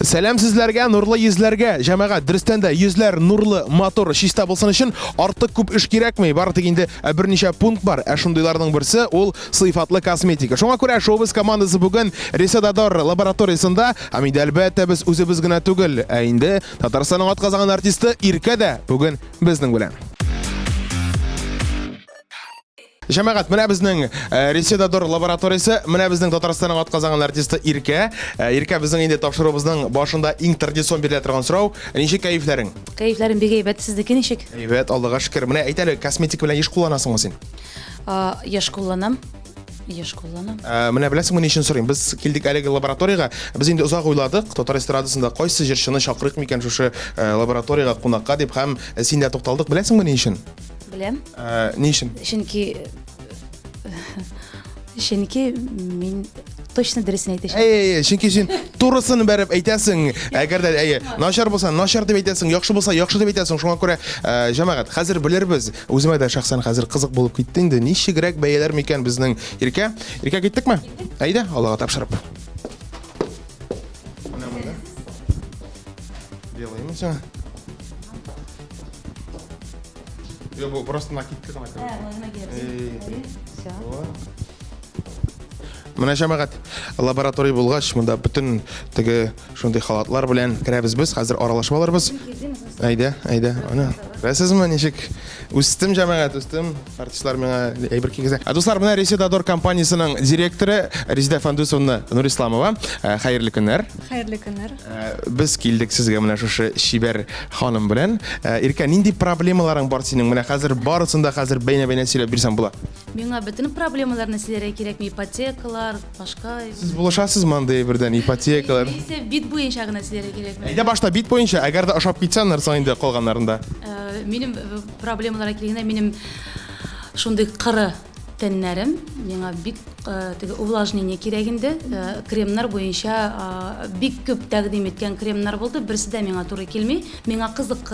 Сәлам сезләргә, нурлы йөзләргә. Җәмәгать, дөрестән дә йөзләр нурлы, матур, чиста булсын өчен артык күп эш кирәкми. Бары тик инде э, берничә пункт бар. Ә шундыйларның берсе ул сыйфатлы косметика. Шуңа күрә шоубыз командасы бүген Реседадор лабораториясендә, һәм инде әлбәттә без үзебез генә түгел, ә инде Татарстанның атказанган артисты Иркә дә бүген безнең белән. Җәмәгать, менә безнең э, Реседадор лабораториясе, менә безнең Татарстанның атказанган артисты Иркә. Э, Иркә, безнең инде тапшыруыбызның башында иң традицион бирелә торган сорау, ничек кәефләрең? Кәефләрем бик әйбәт, сезнеке ничек? Әйбәт, Аллага шөкер. Менә әйт әле, косметика белән еш кулланасыңмы син? Еш кулланам. Еш кулланам. Э, менә беләсеңме, ни өчен сорыйм? Без килдек әлеге лабораториягә. Без инде озак уйладык, татар эстрадасында кайсы җырчыны чакырыйк микән шушы лабораториягә кунакка дип һәм синдә тукталдык. Беләсеңме, ни өчен? Беләм. Ә, ни өчен? Чөнки чөнки мин точно дөресен әйтәчәкмен. Әй, әй, әй, чөнки син турысын бәреп әйтәсең. Әгәр дә әйе, начар булса, начар дип әйтәсең, яхшы булса, яхшы дип әйтәсең. Шуңа күрә, ә, җәмәгать, хәзер белербез. Үземә дә шәхсән хәзер кызык булып китте инде. Ничегрәк бәяләр микән безнең Иркә? Иркә киттекме? Әйдә, Аллага тапшырып. Менә монда. Белыймы сиңа? Юк, бу просто накидка гына короче. Менә җәмәгать, лаборатория булгач, монда бөтен теге шундый халатлар белән керәбез без, хәзер аралашып алырбыз. Әйдә, әйдә, ана. Күрәсезме, ничек үстем җәмәгать, үстем. Артистлар миңа әйбер кигезә. Ә дуслар, менә Реседадор компаниясенең директоры Резидә Фәндүсовна Нурисламова. Ә, Хәерле көннәр. Хәерле көннәр. Ә, Без килдек сезгә менә шушы чибәр ханым белән. Ә, Иркә, нинди проблемаларың бар синең? Менә хәзер барысын да хәзер бәйнә-бәйнә сөйләп бирсәң була. Миңа бөтен проблемаларны сөйләргә кирәкми, ипотекалар, башка. Сез булышасызмы андый бердән ипотекалар? Яисә бит буенча гына сөйләргә кирәкми. Әйдә башта бит буенча, әгәр дә ошап китсә, аннан соң инде калганнарында. Ә, Минем э, проблемаларга килгәндә, минем шундый кыры Тәннәрем миңа бик теге увлажнение кирәк инде. Кремнар буенча бик күп тәкъдим иткән кремнар булды, берсе дә миңа туры килми. Миңа кызык,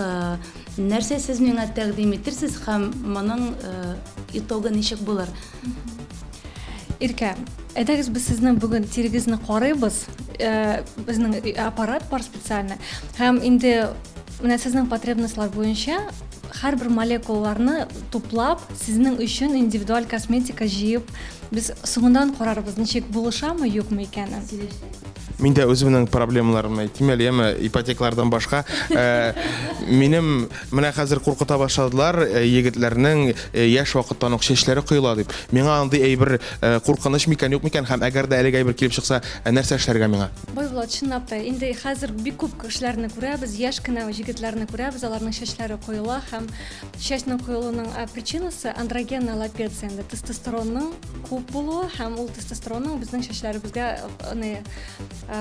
нәрсә сез миңа тәкъдим итерсез һәм моның итогы ничек булыр? Иркә, әйдәгез без сезнең бүген тирегезне карыйбыз. Безнең аппарат бар специально. Һәм инде менә сезнең потребностьлар буенча Һәрбер молекулаларны туплап, сезнең өчен индивидуаль косметика җыеп, без соңыннан карарбыз, ничек булышамы, юкмы икәнен. Мин дә үземнең проблемаларымны әйтим әле, яме, ипотекалардан башка. Э, минем менә хәзер куркыта башладылар, э, егетләрнең э, яшь вакыттан ук чәчләре коела дип. Миңа андый әйбер куркыныч микән, юк микән? Һәм әгәр дә әлеге әйбер килеп чыкса, нәрсә эшләргә миңа? Байбулат, чынлап та, инде хәзер бик күп кешеләрне күрәбез, яшь кенә җегетләрне күрәбез, аларның чәчләре коела һәм чәчнең коелуның причинасы андрогенная алопеция инде, тестостеронның күп булуы һәм ул тестостеронның безнең чәчләребезгә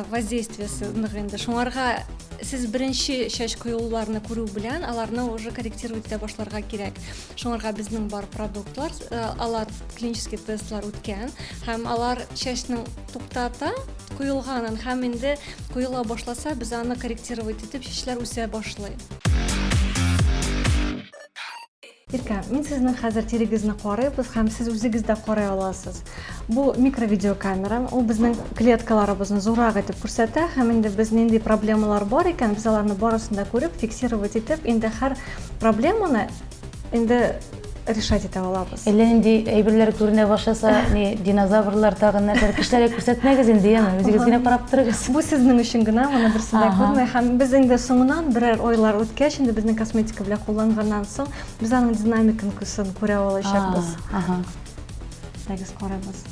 воздействиесе нык инде. Шуңарга сез беренче чәч коелуларны күрү белән аларны уже корректировать итә башларга кирәк. Шуңарга безнең бар продуктлар, алар клинический тестлар үткән һәм алар чәчнең туктата коелганын һәм инде коела башласа, без аны корректировать итеп, чәчләр үсә башлый. Иркә, мин сезнең хәзер тирегезне карыйбыз һәм сез үзегез дә карый аласыз. Бу микровидеокамера, ул безнең клеткаларыбызны зуррак итеп күрсәтә һәм инде без нинди проблемалар бар икән, без аларны барысын да күреп, фиксировать итеп, инде һәр проблеманы Инде решать итә алабыз. Әллә нинди әйберләр күренә башласа, ни динозаврлар тагын нәрсәләр кешеләргә күрсәтмәгез инде, яме, үзегез генә карап торыгыз. Бу сезнең өчен генә, моны берсе дә күрми. Һәм без инде соңыннан берәр айлар үткәч, инде безнең косметика белән кулланганнан соң, без аның динамикасын күрә алачакбыз. Әйдәгез карыйбыз.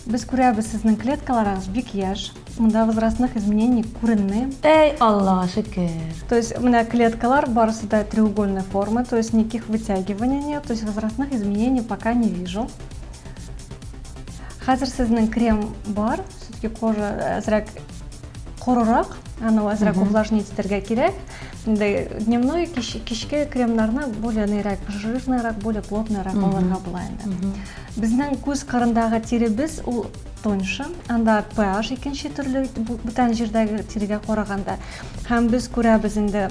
Без күрәбез, сезнең клеткаларыгыз бик яшь. Монда возрастных изменений күренми. Әй, Аллага шөкер. То есть менә клеткалар барысы да треугольной формы, то есть никаких вытягиваний нет, то есть возрастных изменений пока не вижу. Хәзер сезнең крем бар, все-таки кожа әзрәк корырак, аны әзрәк увлажнить итәргә кирәк. Инде дневной кичке кремнарны более нейрәк, жирныйрак, более плотныйрак алырга була инде. Безнең күз кырындагы тиребез ул тоньше, анда pH икенче төрле бүтән җирдәге тирегә караганда. Һәм без күрәбез инде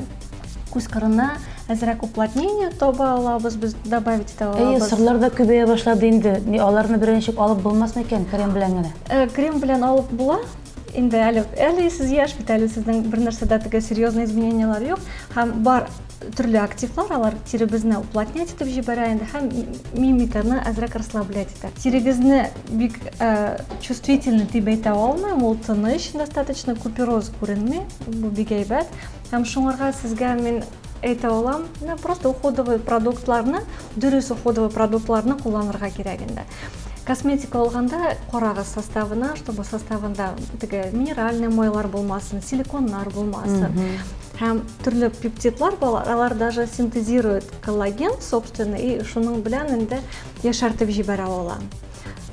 күз кырына әзрәк уплотнение таба алабыз, без добавить итә алабыз. Әйе, сырлар да күбәя башлады инде. Аларны берничек алып булмас микән крем белән генә? Э, крем белән алып була. Инде әле әле сез яшь бит әле сезнең бер нәрсәдә теге серьезный изменениелар юк. Һәм бар төрле активлар, алар тиребезне уплотнять итеп җибәрә инде һәм мимиканы әзрәк расслаблять итә. Тирегезне бик э, чувствительный дип әйтә алмыйм, ул тыныч достаточно, купероз күренми, бу бик әйбәт. Һәм шуңарга сезгә мин әйтә алам, менә просто уходовый продуктларны, дөрес уходовый продуктларны кулланырга кирәк инде. Косметика алганда карагыз составына, чтобы составында теге минеральный майлар булмасын, силиконнар булмасын. Һәм төрле пептидлар бар, алар даже синтезируют коллаген, собственно, и шуның белән инде яшәртеп җибәрә ала.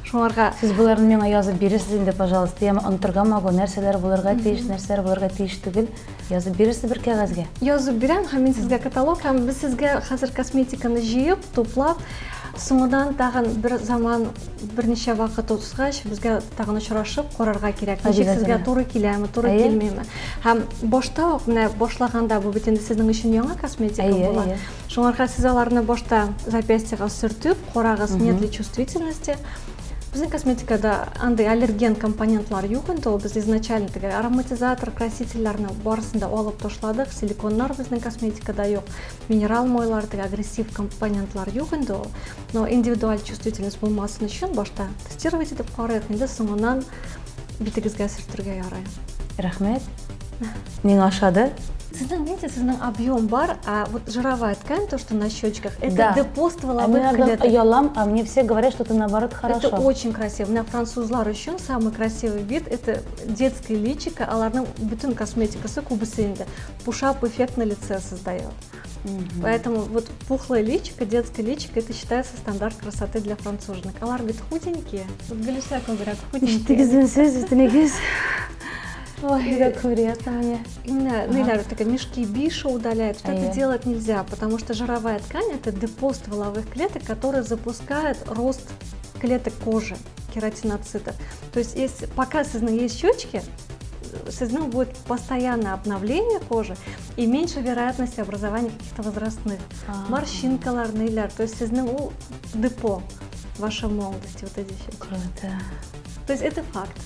Шуңарга Сез боларны миңа язып бирерсез инде, пожалуйста. Я онытырга могу, нәрсәләр булырга тиеш, нәрсәләр булырга тиеш түгел. Язып бирерсез бер кәгазьгә. Язып бирәм һәм мин сезгә каталог һәм без сезгә хәзер косметиканы җыеп, туплап, соңыннан тагын бер заман берничә вакыт узгач, безгә тагын очрашып карарга кирәк. Ничек сезгә туры киләме, туры килмиме. Һәм башта ук менә башлаганда бу бит инде сезнең өчен яңа косметика була. Шуңарга сез аларны башта запястьега сөртеп, карагыз, нет ли чувствительности. Безнең косметикада андый аллерген компонентлар юк инде ул. Без изначально теге ароматизатор, красительләрне барысын да алып ташладык. Силиконнар безнең косметикада юк. Минерал майлар, теге агрессив компонентлар юк инде ул. Но индивидуаль чувствительность булмасын өчен башта тестировать итеп карыйк, инде соңыннан битегезгә сөртергә ярый. Рәхмәт. Миңа ошады. Сезнең, видите, сезнең объем бар, а вот жировая ткань, то, что на щечках, это да. депо стволовых а клеток. Оялам, а мне все говорят, что это наоборот хорошо. Это очень красиво. Менә французлар өчен самый красивый вид это детское личико, аларның бөтен косметикасы күбесе инде пушап эффект на лице создает. Угу. Поэтому вот пухлое личико, детское личико, это считается стандарт красоты для француженок. Алар бит худенькие. Вот Гөлүсә күбрәк худенькие. Ишеттегезме сез, бөтенегез? Ой, как приятно мне. Именно, ну, или такая мешки Биша удаляет. Вот это делать нельзя, потому что жировая ткань – это депо стволовых клеток, которые запускают рост клеток кожи, кератиноцитов. То есть если, пока сезнең есть щечки, сезнең будет постоянное обновление кожи и меньше вероятности образования каких-то возрастных морщинкалар, ниләр. То есть сезнең ул депо вашей молодости, вот эти щечки. Круто. То есть это факт.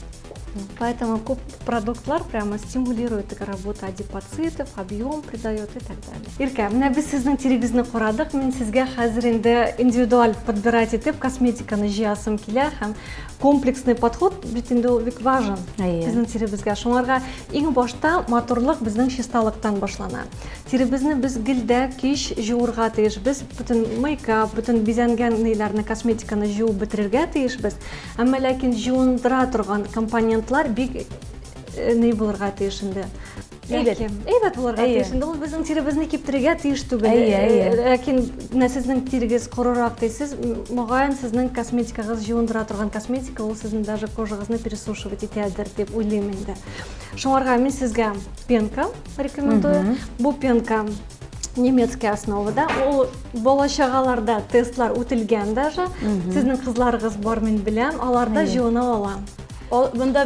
Поэтому күп продуктлар прямо стимулирует работу адипоцитов, объем придает и так далее. Иркә, менә без сезнең тирегезне карадык. Мин сезгә хәзер инде индивидуаль подбирать итеп косметиканы җыясым килә һәм комплексный подход бит инде ул бик важен безнең тиребезгә. Шуңарга иң башта матурлык безнең чисталыктан башлана. Тиребезне без гел дә кич җуырга тиеш. Без бөтен мейкап, бөтен бизәнгән ниләрне, косметиканы җуып бетерергә тиешбез. Әмма ләкин җуындыра торган компонентлар бик э, ни булырга тиеш инде. Әйбәт. Әйбәт булырга тиеш инде. Ул безнең тиребезне киптерергә тиеш түгел. Әйе, әйе. Э, ләкин менә сезнең тирегез корырак дисез, мөгаен сезнең косметикагыз җуындыра торган косметика ул сезнең даже кожагызны пересушивать итәдер дип уйлыйм инде. Шуңарга мин сезгә пенка рекомендую. Бу пенка немецкий основада. Ул бала-чагаларда тестлар үтелгән даже. Сезнең кызларыгыз бар, мин беләм, алар да җуына ала. Ол монда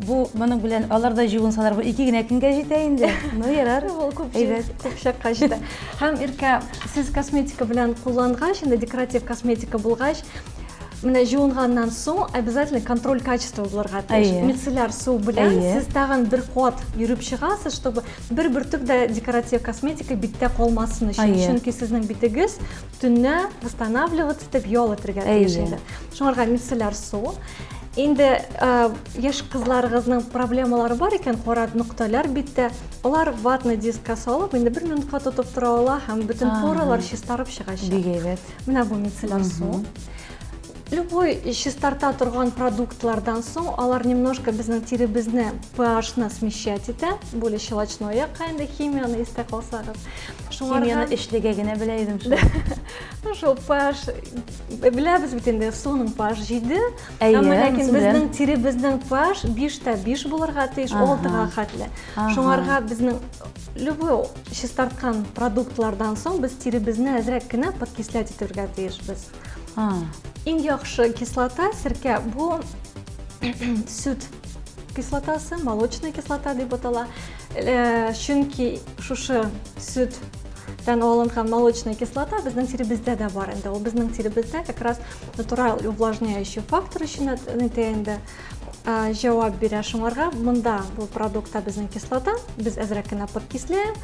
бу моның белән алар да җуынсалар, бу ике генә көнгә җитә инде. Ну, ярар. Ул күп күп чакка җитә. Һәм Иркә, сез косметика белән куллангач, инде декоратив косметика булгач, менә җуынганнан соң обязательно контроль качества булырга тиеш. Мицелляр су белән сез тагын бер кат йөреп чыгасыз, чтобы бер бөртек дә декоратив косметика биттә калмасын өчен. Чөнки сезнең битегез төнлә восстанавливаться итеп ял итәргә тиеш инде. Шуңарга мицелляр су. Инде яшь кызларыгызның проблемалары бар икән, кара нокталар биттә, алар ватный дискка салып, инде бер минутка тотып тора ала һәм бөтен поралар чистарып чыгачак. Бик әйбәт. Менә бу мицелляр су. Любой чистарта торган продуктлардан соң алар немножко безнең тиребезне pH-ны смещать итә, более щелочной якка инде химияны истә калсагыз. Шуңарга химияны эшлегә генә белә идем шул. Ну, шул pH беләбез бит инде, суның pH 7, әмма ләкин безнең тиребезнең pH 5 тә 5 булырга тиеш, 6-га хәтле. Шуңарга безнең любой чистарткан продуктлардан соң без тиребезне әзрәк кенә подкислять итәргә тиешбез. Иң яхшы кислота серкә бу сөт кислотасы, молочная кислота дип атала. Э, чөнки шушы сөттән алынган молочная кислота безнең тиребездә дә бар инде. Ул безнең тиребездә как раз натураль увлажняющий фактор өчен нитә инде. җавап бирә шуңарга. Монда бу продуктта безнең кислота, без әзрәк кенә подкисляем.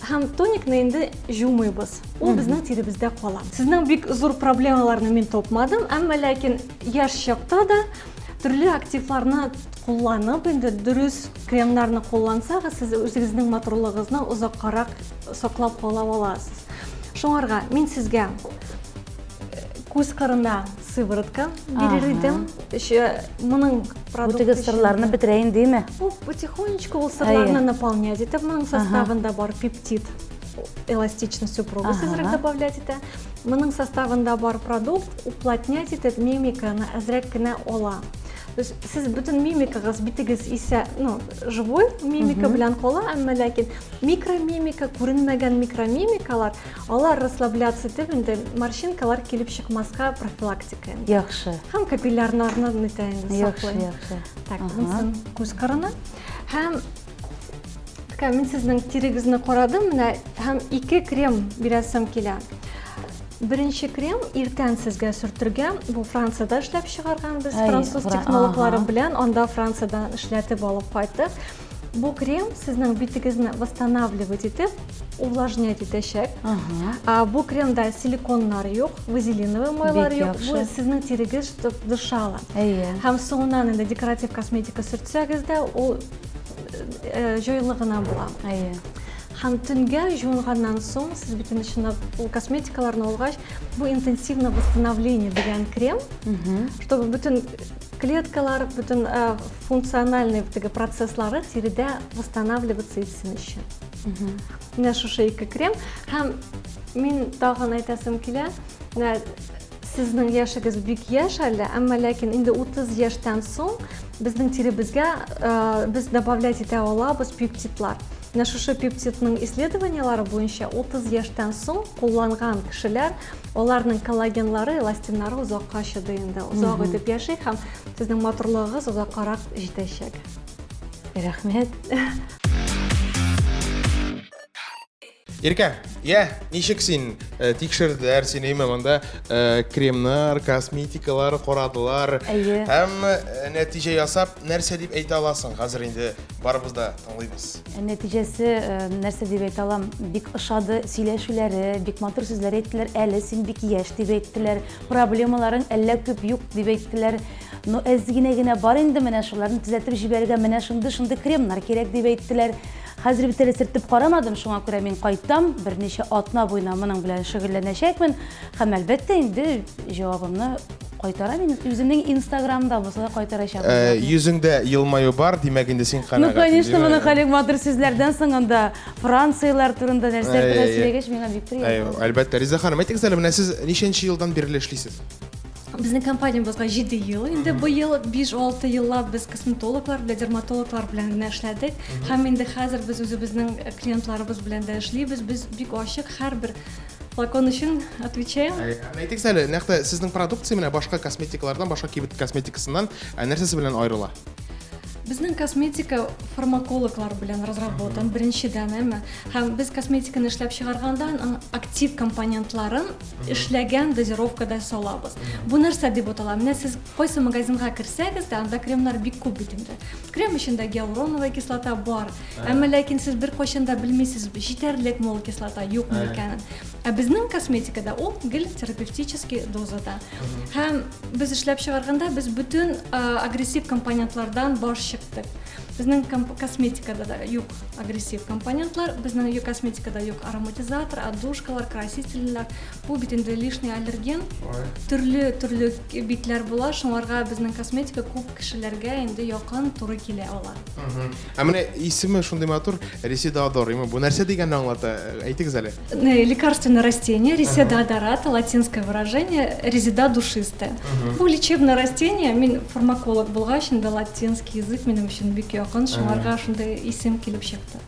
Һәм тоникны инде җумыйбыз. Ул безнең тиребездә кала. Сезнең бик зур проблемаларны мин тапмадым, әмма ләкин яшь чакта да төрле активларны кулланып, инде дөрес кремнарны куллансагыз, сез үзегезнең матурлыгыгызны озаккарак саклап кала аласыз. Шуңарга мин сезгә күз кырына сыворотка бирер идем. Моның продукты. Бу теге сырларны бетерә инде, димме? Бу потихонечку ул сырларны наполнять итә. Моның составында бар пептид, эластичность упругость әзрәк добавлять итә. Моның составында бар продукт уплотнять итеп мимиканы әзрәк кенә ала. То есть сез бөтен мимикагыз, битегез исә, ну, живой мимика белән кала, әмма ләкин микромимика, күренмәгән микромимикалар, алар расслабляться итеп инде морщинкалар килеп чыкмаска профилактика инде. Яхшы. Һәм капиллярларны нитә инде, саклый. Яхшы, яхшы. Так, монсын күз кырына. Һәм Така, мин сезнең тирегезне карадым, менә һәм ике крем бирәсем килә. Беренче крем иртән сезгә сөртергә, бу Франциядә эшләп чыгарган без француз технологлары белән, анда Франциядән эшләтеп алып кайттык. Бу крем сезнең битегезне восстанавливать итеп, увлажнять итәчәк. А, бу кремда силиконнар юк, вазелиновый майлар юк. Бу сезнең тирегез чтоб дышала. Әйе. Һәм соңыннан инде декоратив косметика сөртсәгез дә, ул җайлы гына була. Әйе. Һәм төнгә җуынганнан соң, сез бит инде чынлап ул косметикаларны алгач, бу интенсивное восстановление дигән крем, чтобы бөтен клеткалар, бөтен функциональный теге процесслары тиредә восстанавливаться итсен өчен. Менә шушы ике крем. Һәм мин тагын әйтәсем килә, менә Сезнең яшегез бик яшь әле, әмма ләкин инде 30 яшьтән соң безнең тиребезгә без добавлять итә алабыз пептидлар. Менә шушы пептидның исследованиеләре буенча 30 яшьтән соң кулланган кешеләр, аларның коллагенлары, эластиннары озакка чыдый инде, озак итеп яши һәм сезнең матурлыгыгыз озаккарак җитәчәк. Рәхмәт. Иркә, я, ничек син э, тикшерделәр сине, әйме монда э, кремнар, косметикалар карадылар. Әйе. Һәм э, нәтиҗә ясап, нәрсә дип әйтә аласың? Хәзер инде барыбыз да тыңлыйбыз. Нәтиҗәсе нәрсә дип әйтә алам? Бик ошады сөйләшүләре, бик матур сүзләр әйттеләр. Әле син бик яшь дип әйттеләр. Проблемаларың әллә күп юк дип әйттеләр. Но әз генә генә бар инде, менә шуларны төзәтеп җибәрергә, менә шундый-шундый кремнар кирәк дип әйттеләр. Хәзер бит әле сөртеп карамадым, шуңа күрә мин кайтам, берничә атна буена моның белән шөгыльләнәчәкмен һәм, әлбәттә, инде җавабымны кайтарам инде. Үземнең Инстаграмда булса да кайтарачакмын. Э, йөзеңдә елмаю бар, димәк инде син канәгать. Ну, конечно, моның хәлең матур сүзләрдән соң анда Францияләр турында нәрсәләр турында сөйләгәч, миңа бик приятно. Әлбәттә, Реза ханым, әйтегез әле, менә сез ничәнче елдан бирле эшлисез? Безнең компаниябезгә 7 ел инде быел 5-6 еллап без косметологлар белән, дерматологлар белән генә эшләдек. Һәм инде хәзер без үзебезнең клиентларыбыз белән дә эшлибез. Без бик ачык һәрбер флакон өчен отвечаем. Әйтегез әле, нәкъ тә сезнең продукция менә башка косметикалардан, башка кибет косметикасыннан нәрсәсе белән аерыла? Безнең косметика фармакологлар белән разработан, беренчедән, әмма һәм без косметиканы эшләп чыгарганда аның актив компонентларын эшләгән дозировкада салабыз. Бу нәрсә дип атала? Менә сез кайсы магазинга керсәгез дә, анда кремнар бик күп бит инде. Крем эчендә гиалуроновая кислота бар. Әмма ләкин сез беркайчан да белмисез, җитәрлекме ул кислота, юкмы икәнен. Ә безнең косметикада ул гел терапевтический дозада. Һәм без эшләп чыгарганда без бөтен агрессив компонентлардан баш чыктык. Безнең косметикада да юк агрессив компонентлар, безнең косметикада юк ароматизатор, отдушкалар, красительләр. Бу бит инде лишний аллерген. Төрле төрле битләр була, шуңарга безнең косметика күп кешеләргә инде якын туры килә ала. Ә менә исеме шундый матур, Ресидадор. Бу нәрсә дигәнне аңлата? Әйтегез әле. Лекарственное растение, резеда одората, латинское выражение, резеда душистая. Бу лечебное растение, мин фармаколог булгач, инде латинский язык минем өчен бик якын, шуңарга шундый исем килеп чыкты.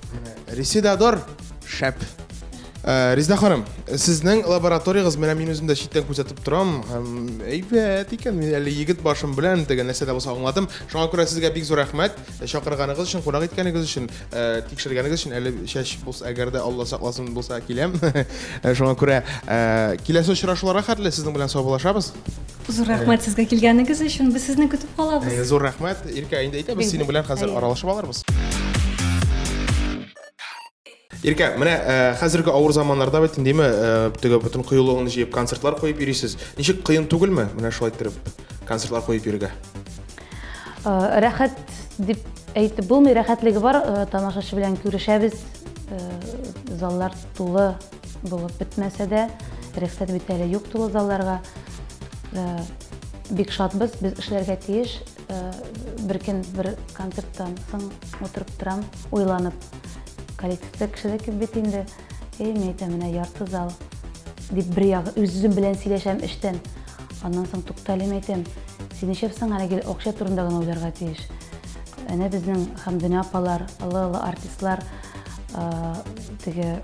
Резидадор шәп. Э, Резеда ханым, сезнең лабораториягез менә мин үзем дә читтән күзәтеп торам. Һәм әйбәт икән, мин әле егет башым белән дигән нәрсә дә булса аңладым. Шуңа күрә сезгә бик зур рәхмәт. Чакырганыгыз өчен, кунак иткәнегез өчен, э, тикшергәнегез өчен әле чәч булса, әгәр дә Алла сакласын булса киләм. Э, шуңа күрә э, киләсе очрашуларга хәтле сезнең белән саубуллашабыз. Зур рәхмәт сезгә килгәнегез өчен. Без сезне көтеп калабыз. Зур рәхмәт. Иркә, инде әйтә, без синең белән хәзер аралашып алырбыз. Иркә, менә хәзерге авыр заманнарда бит инде, теге бөтен кыюлыгыңны җыеп концертлар куеп йөрисез. Ничек кыен түгелме менә шулай иттереп концертлар куеп йөрергә? Рәхәт дип әйтеп булмый, рәхәтлеге бар. Тамашачы белән күрешәбез. Заллар тулы булып бетмәсә дә, рөхсәт бит әле юк тулы залларга. Бик шатбыз, без эшләргә тиеш. Бер көн бер концерттан соң утырып торам, уйланып. Коллективта кеше дә күп бит инде. Эй, мин әйтәм, менә ярты зал дип бер ягы үз-үзем белән сөйләшәм эштән. Аннан соң туктале, мин әйтәм, син нишләп соң әле гел акча турында гына уйларга тиеш? Әнә безнең Хәмдүнә апалар, олы-олы артистлар теге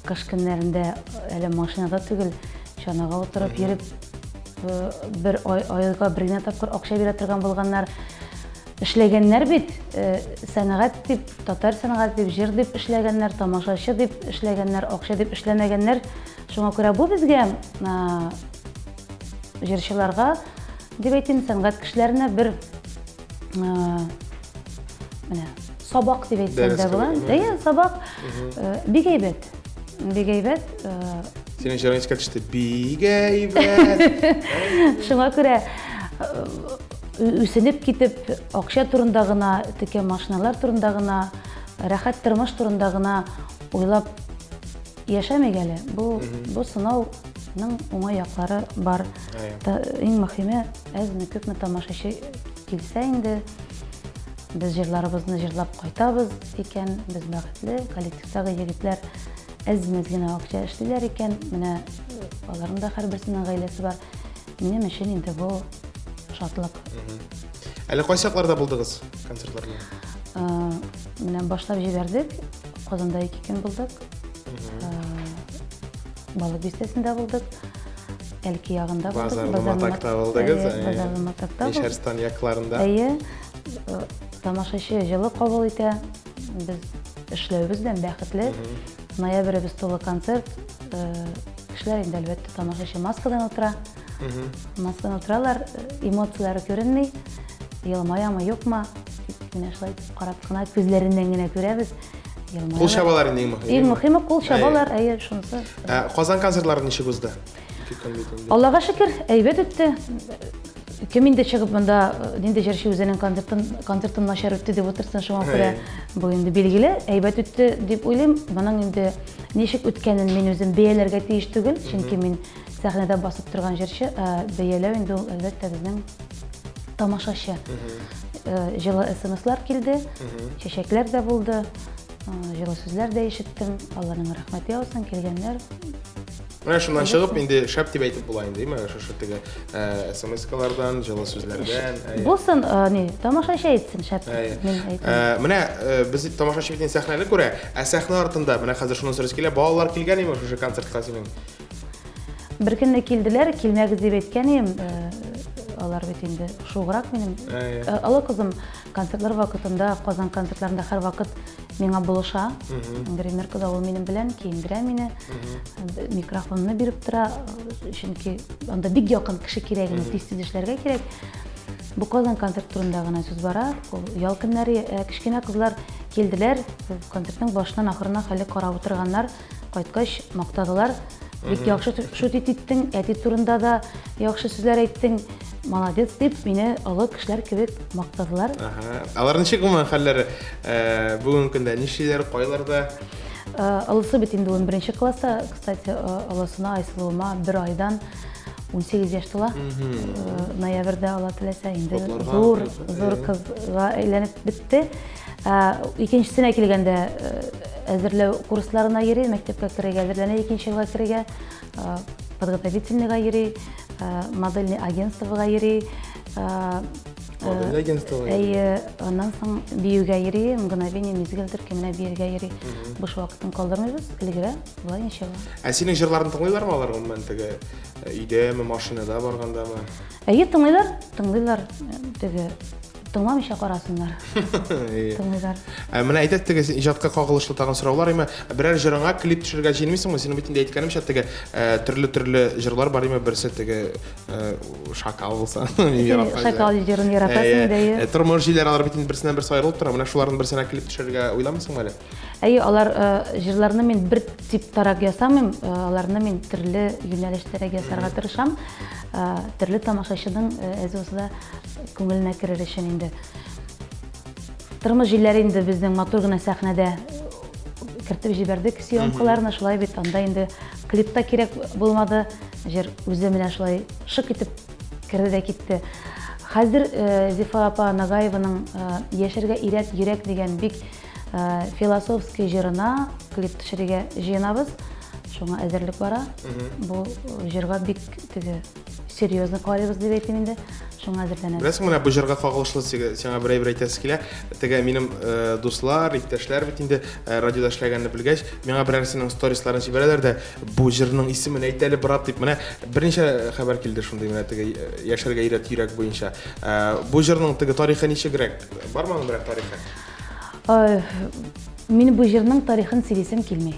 кыш көннәрендә әле машинада түгел, чанага утырып йөреп, бер ай, айга бер генә тапкыр акча бирә торган булганнар. Эшләгәннәр бит, сәнгать дип, татар сәнгать дип, җыр дип эшләгәннәр, тамашачы дип эшләгәннәр, акча дип эшләмәгәннәр. Шуңа күрә бу безгә җырчыларга дип әйтим, сәнгать кешеләренә бер менә сабак дип әйтсәм дә була. Әйе, сабак. Бик әйбәт. Бик әйбәт. Синең җырың искә төште. Бик әйбәт. Шуңа күрә үсенеп китеп, акча турында гына, текә машиналар турында гына, рәхәт тормыш турында гына уйлап яшәмик әле. Бу бу сынауның уңай яклары бар. Иң мөһиме, әзме күпме тамашачы килсә инде, без җырларыбызны җырлап кайтабыз икән, без бәхетле, коллективтагы егетләр әз-мәз генә акча эшлиләр икән, менә аларның да һәрберсенең гаиләсе бар. Минем өчен инде бу шатлык. Әле кайсы якларда булдыгыз концертлар белән? Менә башлап җибәрдек. Казанда 2 көн булдык. Балык бистәсендә булдык. Әлки ягында булдык. Базарлы Матакта булдыгыз. Базарлы Матакта. Мишәрстан якларында. Әйе. Тамашачы җылы кабул итә. Без эшләвебез белән бәхетле. Ноябребез тулы концерт. Кешеләр инде, әлбәттә, тамашачы маскадан утыра. Маскадан утыралар, эмоцияләре күренми. Елмаямы, юкмы? Менә шулай итеп карап кына, күзләреннән генә күрәбез. Елмаялар. Кул чабалар инде иң мөһиме. Иң мөһиме кул чабалар, әйе, шунысы. Казан концертлары ничек узды? Аллага шөкер, әйбәт үтте. Кем инде чыгып монда нинди җырчы үзенең концертын концертын начар үтте дип утырсын, шуңа күрә бу инде билгеле, әйбәт үтте дип уйлыйм. Моның инде ничек үткәнен мин үзем бәяләргә тиеш түгел, чөнки мин сәхнәдә басып торган җырчы, ә бәяләү инде ул әлбәттә безнең тамашачы. Җылы смслар килде, чәчәкләр дә булды, җылы сүзләр дә ишеттем. Алланың рәхмәте яусын, килгәннәр. Менә шуннан чыгып инде шәп дип әйтеп була инде, әйме? Шушы теге смс-калардан, җылы сүзләрдән. Булсын, ни, тамашачы әйтсен шәп дип, мин әйтмим. Менә без тамашачы бит инде сәхнәне күрә, ә сәхнә артында менә хәзер шуны сорыйсы килә, балалар килгән име шушы концертка синең? Бер көнне килделәр, килмәгез дип әйткән идем. Алар бит инде шуграк минем. Олы кызым концертлар вакытында, Казан концертларында һәрвакыт миңа булыша. Гримеркада ул минем белән киендерә мине, микрофонны биреп тора, чөнки анда бик якын кеше кирәк, тиз-тиз эшләргә кирәк. Бу Казан концерт турында гына сүз бара. Ул ял көннәре кечкенә кызлар килделәр, концертның башыннан ахырына хәле карап утырганнар. Кайткач, мактадылар. Бик яхшы шутить иттең, әти турында да яхшы сүзләр әйттең. Молодец дип, мине олы кешеләр кебек мактадылар. Ага. Алар ничек гомумән хәлләре бүгенге көндә? Нишлиләр, кайларда? Олысы бит инде 11 класста, кстати, олысына Айсылуыма бер айдан 18 яшь тула. Ноябрьдә ала теләсә, инде зур, зур кызга әйләнеп бетте. Икенчесенә килгәндә, әзерләү курсларына йөри, мәктәпкә керергә әзерләнә, икенче елга керергә, подготовительныйга йөри, модельный агентствога йөри. Модельный агентствога йөри? Әйе, аннан соң биюгә йөри, Мгновение, Мизгел төркеменә биергә йөри. Буш вакытын калдырмыйбыз, өлгерә, болай ничего. Ә синең җырларыңны тыңлыйлармы алар гомумән теге өйдәме, машинада баргандамы? Әйе, тыңлыйлар, тыңлыйлар. Теге. Тыңламыйча карасыннар. Тыңлыйлар. Ә менә әйтә теге син иҗатка кагылышлы тагын сораулар, име берәр җырыңа клип төшерергә җыенмыйсыңмы? Синең бит инде әйткәнемчә теге э, төрле-төрле җырлар бар име, берсе теге э, шакал булса. Мин яраткан җыр. Шакал җырын яратасың инде, әйе. Э, Тормыш җилләре алар бит инде берсеннән берсе аерылып тора. Менә шуларның берсенә клип төшерергә уйламыйсыңмы әле? Әйе, алар җырларны мин бер типтарак ясамыйм, аларны мин төрле юнәлештәрәк ясарга тырышам. Төрле тамашачының әз булса да күңеленә керер өчен инде. Тормыш җилләре инде безнең матур гына сәхнәдә кертеп җибәрдек съемкаларны, шулай бит анда инде клип та кирәк булмады, җыр үзе менә шулай шык итеп керде дә китте. Хәзер Зифа апа Нагаеваның Яшәргә өйрәт йөрәк дигән бик Философский җырына клип төшерергә җыенабыз. Шуңа әзерлек бара. Бу җырга бик теге серьезно карыйбыз дип әйтим инде. Шуңа әзерләнәбез. Беләсеңме, менә бу җырга кагылышлы сиңа бер әйбер әйтәсе килә. Теге минем дуслар, иптәшләр бит инде радиода эшләгәнне белгәч, миңа берәрсенең сторисларын җибәрәләр дә, бу җырның исемен әйт әле, брат, дип. Менә берничә хәбәр килде шундый, менә теге яшәргә өйрәт йөрәк буенча. Бу җырның теге тарихы ничегрәк? Бармы аның берәр тарихы? Мин бу җырның тарихын сөйлисем килми.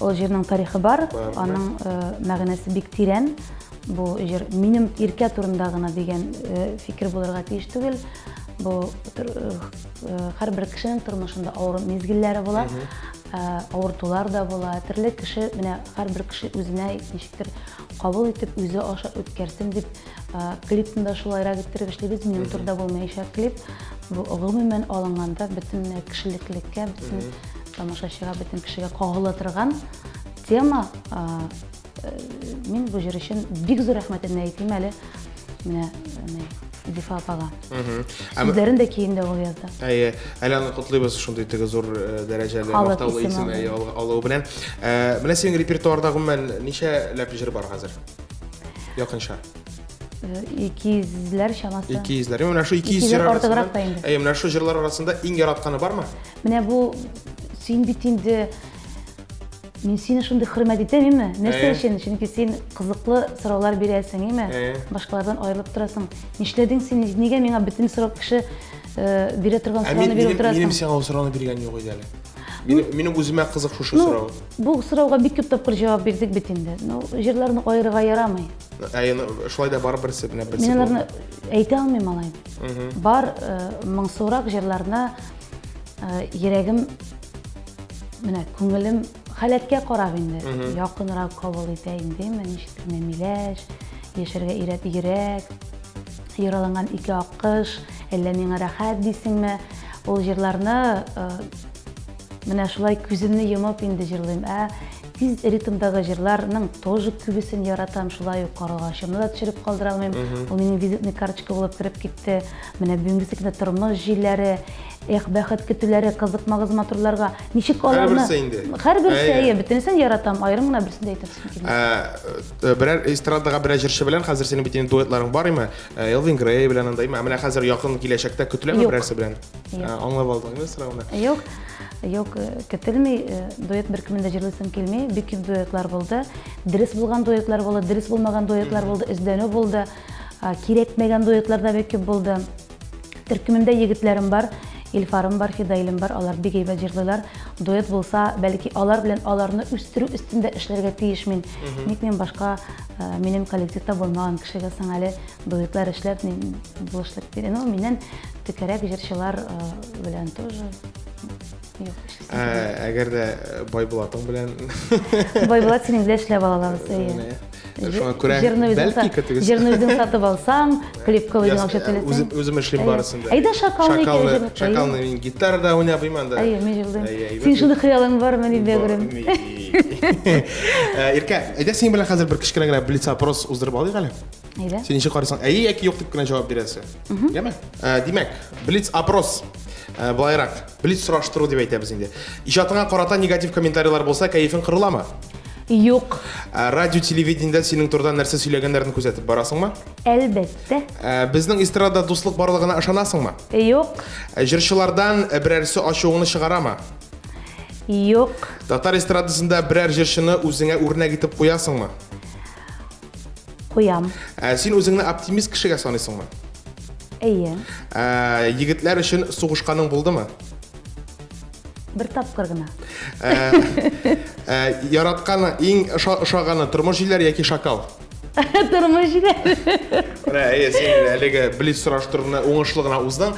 Ул җырның тарихы бар, аның мәгънәсе бик тирән. Бу җыр минем иркә турында гына дигән фикер булырга тиеш түгел. Бу һәрбер кешенең тормышында авыр мизгелләре була, авыртулар да була. Төрле кеше, менә һәрбер кеше үзенә ничектер кабул итеп, үзе аша үткәрсен дип Клипны да шулайрак иттереп эшлибез. Минем турыда булмаячак клип. Бу гомумән алынганда бөтен кешелеклеккә, бөтен тамашачыга, бөтен кешегә кагыла торган тема. Мин бу җыр өчен бик зур рәхмәтемне әйтим әле. Менә Зифа апага. Сүзләрен дә көен дә ул язды. Әйе, әле аны котлыйбыз шундый теге зур дәрәҗәле мактаулы исем алуы белән. Менә синең репертуарда гомумән ничә ләп җыр бар хәзер? Якынча. 200-ләр чамасы. 200-ләр. Менә шу 200 җыр арасында. Әйе, менә шу җырлар арасында иң яратканы бармы? Менә бу син бит инде мин сине шундый хөрмәт итәм, име? Нәрсә өчен? Чөнки син кызыклы сораулар бирәсең, име? Башкалардан аерылып торасың. Нишләдең син? Нигә миңа бөтен сорау кеше бирә торган сорауны биреп утырасың? Минем сиңа ул сорауны биргән юк иде әле. Минем үземә кызык шушы сорау. Бу сорауга бик күп тапкыр җавап бирдек бит инде. Ну, җырларны аерырга ярамый. Ә, шулай да бар берсе, менә берсе. Мин аларны әйтә алмыйм алай. Бар моңсурак җырларны йөрәгем менә күңелем халәткә карап инде якынрак кабул итә инде. Менә ничектер менә миләш, яшәргә өйрәт йөрәк, яраланган ике аккош, әллә миңа рәхәт дисеңме? Ул җырларны Менә шулай күземне йомып инде җырлыйм. Ә тиз ритмдагы җырларның тоже күбесен яратам. Шулай ук Карлыгачымны да төшереп калдыра алмыйм. Ул минем визитный карточка булып кереп китте. Менә бүгенгесе көндә тормыш җилләре, эх, бәхет көтүләре, кызыкмагыз матурларга. Ничек аларны? Һәрберсе инде. Һәрберсе, әйе, бөтенесен яратам. Аерым гына берсен дә әйтәсем килми. Ә, берәр эстрадага берәр җырчы белән хәзер синең бит инде дуэтларың бар име? Элвин Грей белән анда име? Ә менә хәзер якын киләчәктә көтеләме берәрсе белән? Юк. Аңлап алдың инде сорауны. Юк, юк, көтелми. Дуэт беркемне дә җырлыйсым килми. Бик күп дуэтлар булды. Дөрес булган дуэтлар булды, дөрес булмаган дуэтлар булды, эзләнү булды. Кирәкмәгән дуэтлар да бик күп булды. Төркемемдә егетләрем бар, Илфарым бар, Фидаилем бар, алар бик әйбәт җырлыйлар. Дуэт булса, бәлки алар белән аларны үстерү өстендә эшләргә тиеш мин. Ник мин башка минем коллективта булмаган кешегә соң әле дуэтлар эшләп, мин булышлык бирә. Ну, миннән Текәрәк җырчылар белән тоже юк. Әгәр дә Байбулатың белән Байбулат синең белән эшләп ала алабыз, әйе. Шуңа күрә бәлки көтегез. Җырны үзең сатып алсаң, клипка үзең акча түләсәң. Үзем үзем эшлим барысын да. Әйдә шакалны икән. Шакалны мин гитарада уйнап анда. Әйе, мин җырлыйм. Син шундый хыялың бармы дип дә күрәм. Иркә, әйдә синең белән хәзер бер кечкенә генә блиц-опрос уздырып алыйк әле. Әйдә. Син ничек карыйсың? Әйе яки юк дип кенә җавап бирәсе. Яме? Ә, димәк, блиц опрос. Ә, былайрак, блиц сораштыру дип әйтәбез инде. Иҗатыңа карата негатив комментарийлар булса, кәефең кырыламы? Юк. Ә, радио, телевидениедә синең турыда нәрсә сөйләгәннәрен күзәтеп барасыңмы? Әлбәттә. Ә, безнең эстрадада дуслык барлыгына ышанасыңмы? Юк. Ә, җырчылардан берәрсе ачуыңны чыгарамы? Юк. Татар эстрадасында берәр җырчыны үзеңә үрнәк итеп куясыңмы? Куям. Ә син үзеңне оптимист кешегә саныйсыңмы? Әйе. Ә, егетләр өчен сугышканың булдымы? Бер тапкыр гына. Ә, ә, яратканы, иң ошаганы тормыш җилләре яки шакал? Тормыш җилләре. Менә, әйе, син әлеге блиц сораштыруны уңышлы гына уздың.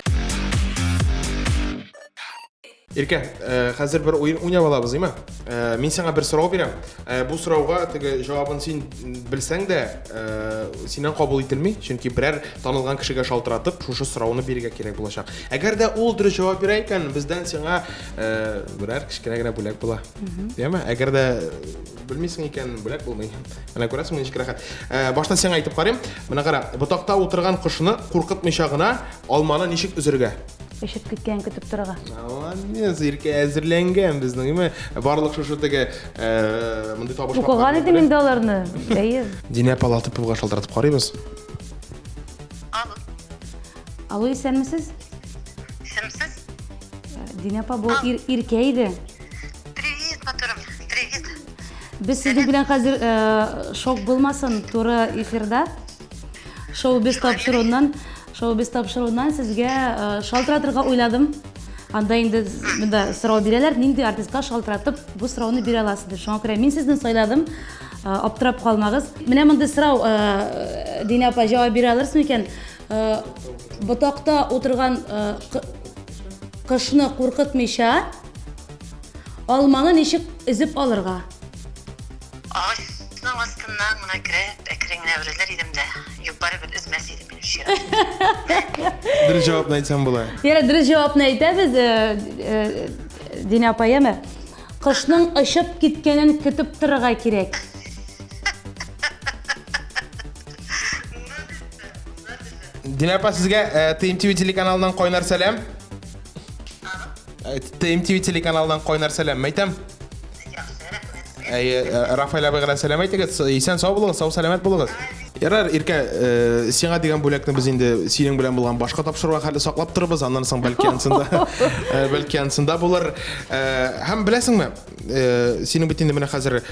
Иркә, э, хәзер бер уен уйнап алабыз, име? Э, мин сиңа бер сорау бирәм. Э, бу сорауга теге җавабын син белсәң дә, синнән кабул ителми, чөнки берәр танылган кешегә шалтыратып, шушы сорауны бирергә кирәк булачак. Әгәр дә ул дөрес җавап бирә икән, бездән сиңа берәр кечкенә генә бүләк була. Яме? Әгәр дә белмисең икән, бүләк булмый. Менә күрәсеңме, ничек рәхәт. Башта сиңа әйтеп карыйм. Менә кара, ботакта утырган кошны куркытмыйча гына алманы ничек өзергә? Өшеп киткән көтеп торырга. Молодец, Иркә әзерләнгән безнең, име? Барлык шушы теге э, мондый табышмаклар. Укыган идем инде аларны. Әйе. Динә апа Латыповага шалтыратып карыйбыз. Алло. Алло, исәнмесез? Исәнмесез? Э, Динә апа, бу ир, Иркә иде. Привет, матурым, привет. Без сезнең белән хәзер э, шок булмасын, туры эфирда. Шоу-биз тапшыруыннан Шоу-биз тапшыруыннан сезгә э, шалтыратырга уйладым. Анда инде монда сорау бирәләр, нинди артистка шалтыратып бу сорауны бирә аласыз дип. Шуңа күрә мин сезне сайладым. Э, аптырап калмагыз. Менә мондый сорау, э, Динә апа, җавап бирә алырсыз микән? Ботакта утырган кошны куркытмыйча, алманы ничек өзеп алырга? Агачның астыннан гына кереп, әкрен генә үрелер идем дә, юк, барыбер өзмәс идем минем чират. Дөрес җавапны әйтсәм була. Ярар, дөрес җавапны әйтәбез, э, э, Динә апа, яме? Кошның очып киткәнен көтеп торырга кирәк. Динә апа, сезгә э, ТМТВ телеканалыннан кайнар сәлам. ТМТВ телеканалыннан кайнар сәлам. Мәйтәм. Әйе, э, Рафаэль абыйга да сәлам әйтегез. Исән сау булыгыз, сау сәламәт булыгыз. Ярар, Иркә, э, сиңа дигән бүләкне без инде синең белән булган башка тапшыруга хәтле саклап торырбыз. Аннан соң бәлки ансында, э, бәлки ансында булыр. Һәм беләсеңме, синең бит инде менә хәзер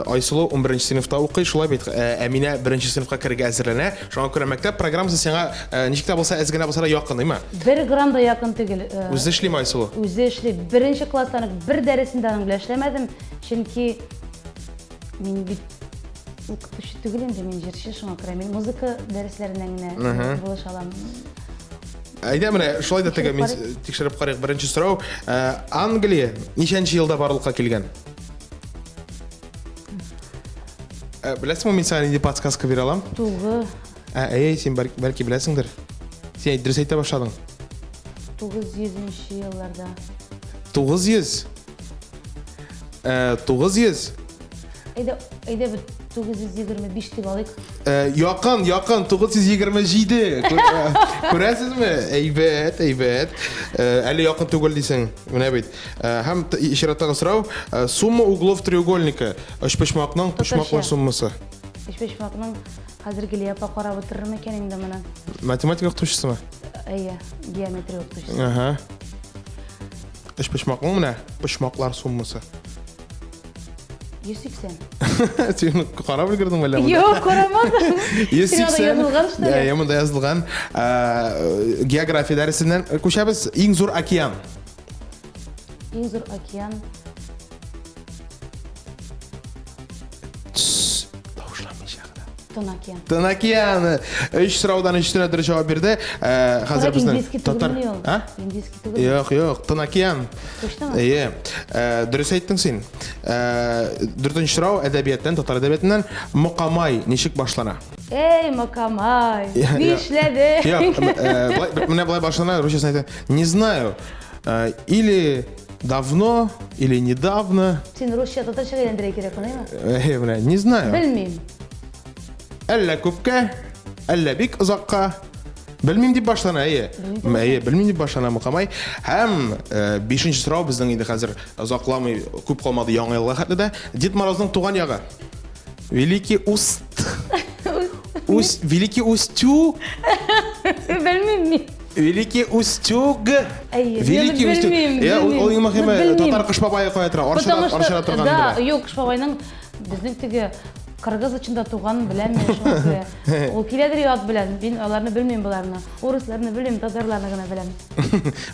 Айсылу 11 сыйныфта укый, шулай бит, Әминә 1 сыйныфка керергә әзерләнә. Шуңа күрә мәктәп программасы сиңа ничек тә булса әз генә булса да якын, әйме? Бер грамм да якын түгел. Үзе эшлиме Айсылу? Үзе эшли. Беренче класстан ук бер дәресен дә аның белән эшләмәдем, чөнки мин бит укытучы түгел инде, мин җырчы, шуңа күрә мин музыка дәресләреннән генә булыша алам. Әйдә менә шулай да теге мин тикшереп карыйк. Беренче сорау. Англия ничәнче елда барлыкка килгән? Беләсеңме, мин сиңа нинди подсказка бирә алам? Тугы. Ә, әй, син бәлки беләсеңдер. Син дөрес әйтә башладың. 900 елларда. 900? 900? Әйдә, әйдә бер 925 дип алыйк. Якын, якын, 927. Күрәсезме? Әйбәт, әйбәт. Әле якын түгел дисең. Менә бит. Һәм чираттагы сорау, сумма углов треугольника. Өчпочмакның почмаклар суммасы. Өчпочмакның хәзер Гөлия апа карап утырыр микән инде моны? Математика укытучысымы? Әйе, геометрия укытучысы. Ага. Өчпочмакның менә почмаклар суммасы. 180. Син карап өлгердеңме әллә? Юк, карамадым. 180. Язылган что ли? Әйе, монда язылган. География дәресеннән күчәбез. Иң зур океан. Иң зур океан. Тавышланмыйча гына. Тын океан. Тын океан. Өч сораудан өчесенә дөрес җавап бирде. Э, хәзер безнең татар. А? Индийский түгел. Юк, юк, Тын океан. Точно? Әйе. Э, дөрес әйттең син. Э, дүртенче сорау әдәбияттан, татар әдәбиятыннан Мокамай ничек башлана? Эй, Мокамай, нишләдең? Юк, менә болай башлана, русчасын әйтә. Не знаю. Или давно, или недавно. Син русча татарча әйләндерә кирәк, аңлыймы? Э, менә, не знаю. Белмим. Әллә күпкә, әллә бик озакка. Белмим дип башлана, әйе. Әйе, белмим дип башлана Мукамай. Һәм э, бишенче сорау безнең инде хәзер озакламый күп калмады яңа елга хәтле дә. Дед Морозның туган ягы. Великий Уст. Ус, Великий Устю. Белмим мин. Великий Устюг. Әйе, Великий Устюг. белмим, Я, ул белмим. иң мөһиме Белмим. татар Кыш бабае кая тора? Арчада, Потому что, Арчада торган да, белә. юк, Кыш бабайның безнең теге. Кыргыз өчен дә туганын беләм мин, шуңа күрә. Ул киләдер ят белән, мин аларны белмим боларны. Урысларны белмим, татарларны гына беләм.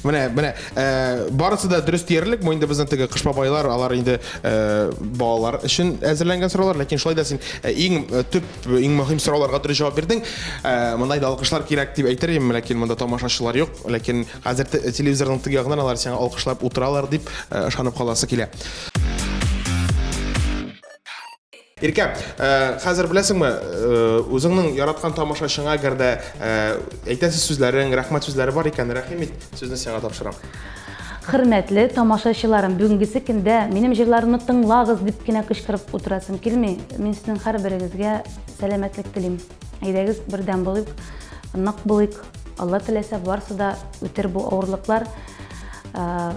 Менә, менә, э, барысы да дөрес диярлек. Бу инде безнең теге кыш бабайлар, алар инде э, балалар өчен әзерләнгән сораулар, ләкин шулай да син э, иң э, төп, иң мөһим сорауларга дөрес җавап бирдең. Э, монда инде алкышлар кирәк дип әйтер идем, ләкин монда тамашачылар юк. Ләкин хәзер телевизорның теге ягыннан алар сиңа алкышлап утыралар дип э, ышанып каласы килә. Иркә, э, хәзер беләсеңме, э, үзеңнең яраткан тамашачыңа әгәр дә э, әйтәсе сүзләрең, рәхмәт сүзләре бар икән, рәхим ит, сүзне сиңа тапшырам. Хөрмәтле тамашачыларым, бүгенгесе көндә минем җырларымны тыңлагыз дип кенә кычкырып утырасым килми. Мин сезнең һәрберегезгә сәламәтлек телим. Әйдәгез, бердәм булыйк, нык булыйк. Алла теләсә, барысы да үтер бу авырлыклар. Э,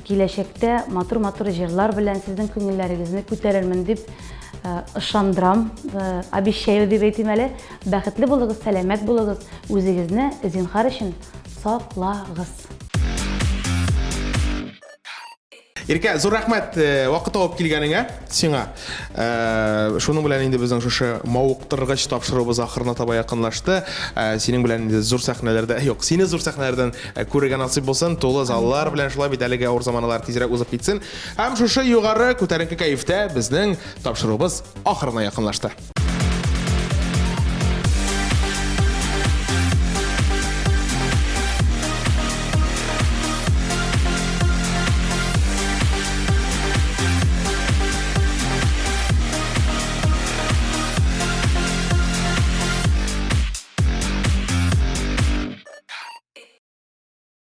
киләчәктә матур-матур җырлар белән сезнең күңелләрегезне күтәрермен дип э, ышандырам, э, обещаю дип әйтим әле. Бәхетле булыгыз, сәламәт булыгыз, үзегезне зинхар өчен саклагыз. Иркә, зур рәхмәт э, вакыт табып килгәнеңә сиңа. Э, шуның белән инде безнең шушы мавыктыргыч тапшыруыбыз ахырына таба якынлашты. Э, синең белән инде зур сәхнәләрдә, юк, сине зур сәхнәләрдән күрергә насыйп булсын, тулы заллар белән шулай бит әлеге авыр заманалар тизрәк узып китсен. Һәм шушы югары күтәренке кәефтә безнең тапшыруыбыз ахырына якынлашты.